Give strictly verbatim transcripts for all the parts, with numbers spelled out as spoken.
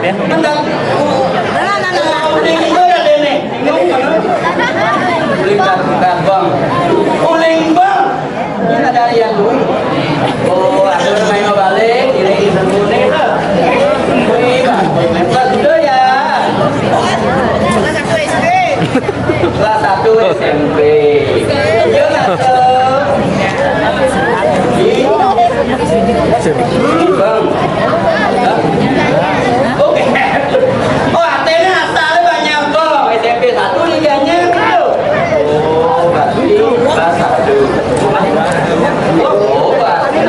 Bentar. Uling itu ada dene. Bingung mana? Uling kat-, kat bang. Uling bang. Ini ada yang dulu. Oh, ada main balik. Ini itu nih. Wih, bang. Pas dulu ya. Kelas satu S M P. Iya, Mas. Bang. Oke. Oh, artinya asalnya banyak, Bang. S M P satu liganya, bro. Oh, berarti kelas satu. Oh, berarti.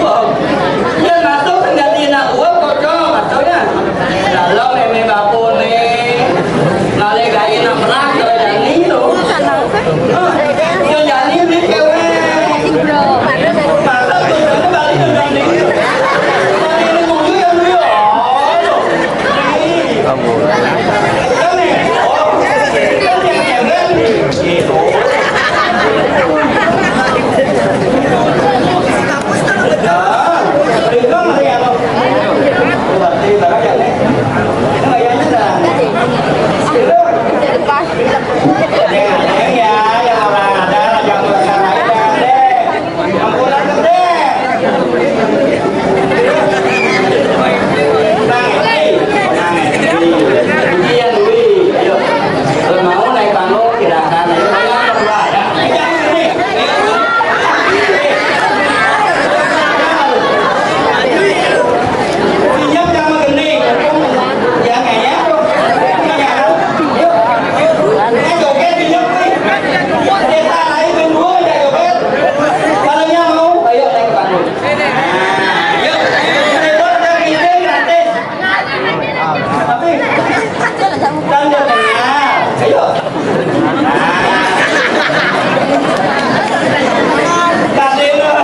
Wow. Iya, masuk, ganti anak gua, kocok, maksudnya. Dalam meme bapone. Nale gaye nak perang, kalau jani lo. Hah? Yang jani beli cewek. Masa tuh, balik dengan dia. Balik dengan dia, yang dia. Aduh. Nih. Kan nih. Oh. Kan yang cewek nih. Gitu. Nah, itu mah yang Tapi kan dia kenal. Ayo. Kadé lo.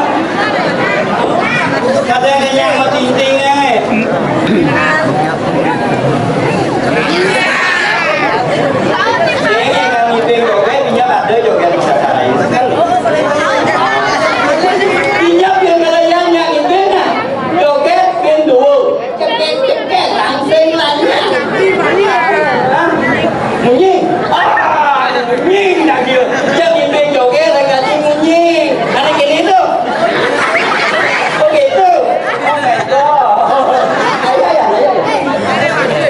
Kadé yang mau tinting, eh. Ini kalau ngiting joget, inya kadé joget bisa kadé. Inya pin kadé yang ngiting, nah. Joget pin dulu. Cekek-cekek, langsing lagi. Hah? Munyi? Ah, munyi, dah dia. Dia mimpi joget, lagi munyi. Ada gini tuh. Oh, gitu. Oh, my God. Ayo, ayo, ayo.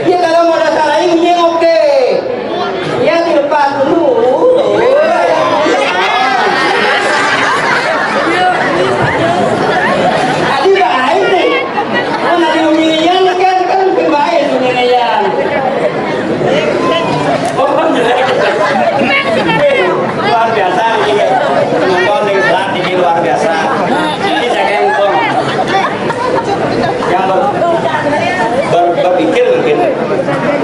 Dia kalau mau dasar lain, munyi, oke. Ya, dilepas dulu. Tadi baik nih. Oh, nanti Umi Lian kan, kan baik Umi Lian. Oh, jelek. Luar biasa ini. Penonton yang telat ini luar biasa. Ini saya kira yang ber-, ber-, berpikir mungkin.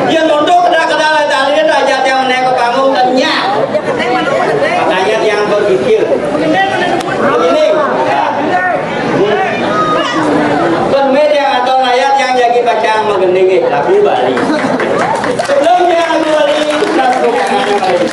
Ya, nunduk kada, kada, kada, kada, aja yang naik ke panggung, kenyang. Makanya yang berpikir. Begini. Ya. Bermain yang atau layar yang jadi pacang menggending, eh, lagu Bali. Sebelumnya lagu Bali, lagu Bali.